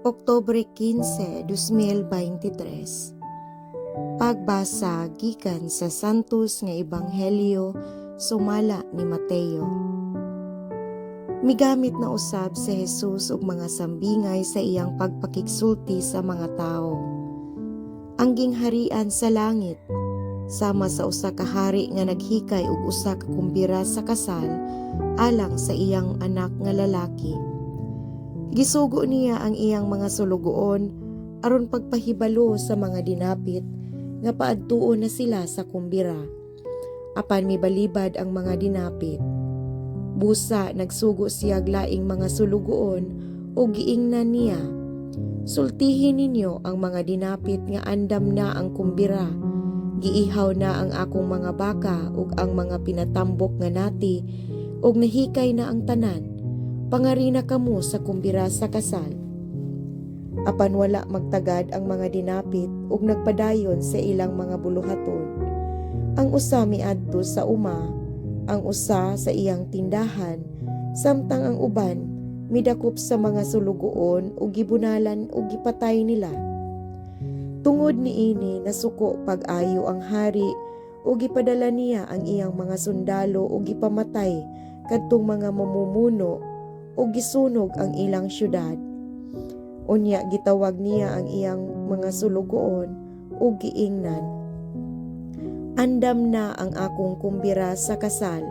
Oktubre 15, 2023. Pagbasa gikan sa Santos nga Ebanghelyo sumala ni Mateo. Migamit na usab si Jesus og mga sambingay sa iyang pagpakigsulti sa mga tawo. Ang gingharian sa langit sama sa usa ka hari nga naghikay og usa ka kumbira sa kasal alang sa iyang anak nga lalaki. Gisugo niya ang iyang mga sulugoon aron pagpahibalo sa mga dinapit nga paadtuon na sila sa kumbira. Apan mibalibad ang mga dinapit. Busa nagsugo siya laing mga sulugoon ug giingnan niya, "Sultihi ninyo ang mga dinapit nga andam na ang kumbira. Giihaw na ang akong mga baka ug ang mga pinatambok nga nati ug nahikay na ang tanan. Pangarina kamo sa kumbira sa kasal." Apan wala magtagad ang mga dinapit ug nagpadayon sa ilang mga buluhaton. Ang usa miadto sa uma, ang usa sa iyang tindahan, samtang ang uban midakop sa mga sulugoon ug gibunalan ug gipatay nila. Tungod niini, nasuko pag-ayo ang hari ug gipadala niya ang iyang mga sundalo ug gipamatay kadtong mga mamumuno ug gisunog ang ilang syudad. Unya gitawag niya ang iyang mga sulugoon ug giingnan, "Andam na ang akong kumbira sa kasal.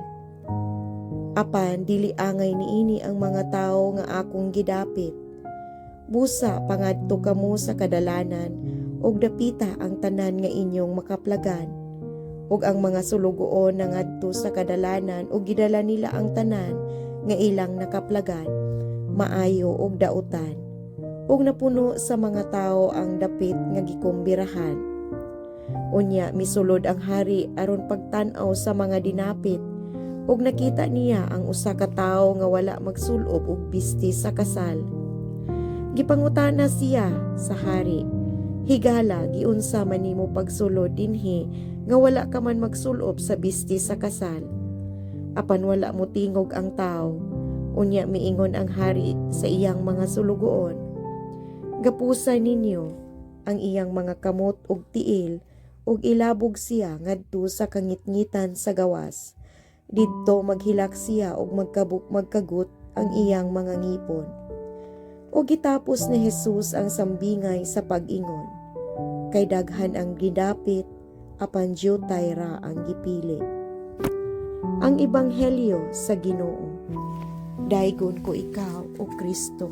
Apan dili angay niini ang mga tawo nga akong gidapit. Busa pangadto kamo sa kadalanan ug dapita ang tanan nga inyong makaplagan." Ug ang mga sulugoon nangadto sa kadalanan ug gidala nila ang tanan nga ilang nakaplagan, maayo ug dautan. Ug napuno sa mga tawo ang dapit nga gikumbirahan. Unya misulod ang hari aron pagtan-aw sa mga dinapit ug nakita niya ang usa ka tawo nga wala magsulob og bisti sa kasal. Gipangutana siya sa hari, "Higala, giunsa man nimo pagsulod dinhi nga wala ka man magsulob sa bisti sa kasal?" Apan wala motingog ang tawo. Unya miingon ang hari sa iyang mga sulugoon, "Gapusa ninyo ang iyang mga kamot ug tiil ug ilabog siya ngadto sa kangitngitan sa gawas. Didto maghilak siya ug magkabuk magkagut ang iyang mga ngipon." Ug gitapos ni Jesus ang sambingay sa pag-ingon, "Kay daghan ang gidapit, apan diutay ra ang gipili." Ang Ebanghelyo sa Ginoo. Daygon ko ikaw, O Kristo.